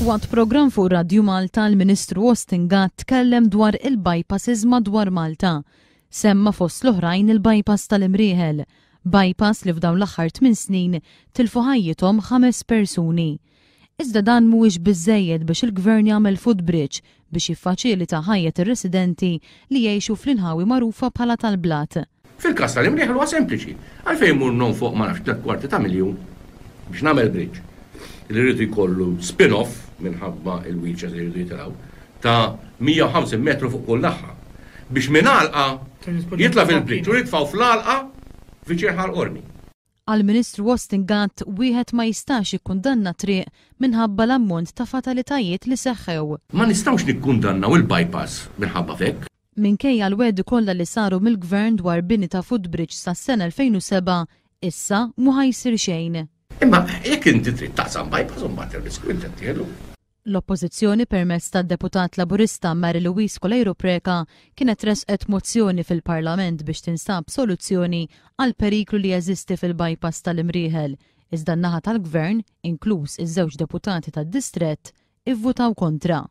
Waqt programm fuq Radju Malta, l-Ministru Austin Gatt tkellem dwar il-bypasses madwar Malta. Semma fost l-oħrajn il-bypass tal-Imrieħel, bypass li f'dawn l-aħħar tminn snin tilfu ħajjithom ħames persuni. Iżda dan mhuwiex biżżejjed biex il-Gvern jagħmel footbridge biex jiffaċilita ħajjet ir-residenti li jgħixu fl-inħawi magħrufa bħala tal-Blat. Fil-każ tal-Imrieħel huwa sempliċi. Għalfejn immur nonfoq ma nafx 3/4 ta' miljun biex nagħmel bridge li rridu jkollu spin-off minħabba l-wheelchairs li jridu jitilgħu ta' 150 metru fuq kull naħa biex minn għalqa jitla' fil-bridge u nitfgħu fl-għalqa viċin Ħal Qormi. Għall-Ministru Austin Gatt, wieħed ma jistax jikkundanna triq minħabba l-ammont ta' fatalitajiet li seħħew. Ma nistgħux nikkundannaw il-bypass minħabba f'hekk. Minkejja l-wegħdi kollha li saru mill-Gvern dwar bini ta' footbridge sas-sena 2007, issa mhu ħa jsir xejn. Imma jekk inti trid taqsam bypass imbagħad ir-riskju inti qed tieħdu. L-Oppożizzjoni permezz tad-Deputat Laburista Mary Louise Coleiro Preca kienet ressqet mozzjoni fil-Parlament biex tinstab soluzzjoni għall-periklu li jeżisti fil-bypass tal-Imrieħel, iżda n-naħa tal-Gvern, inkluż iż-żewġ deputati tad-distrett, ivvutaw kontra.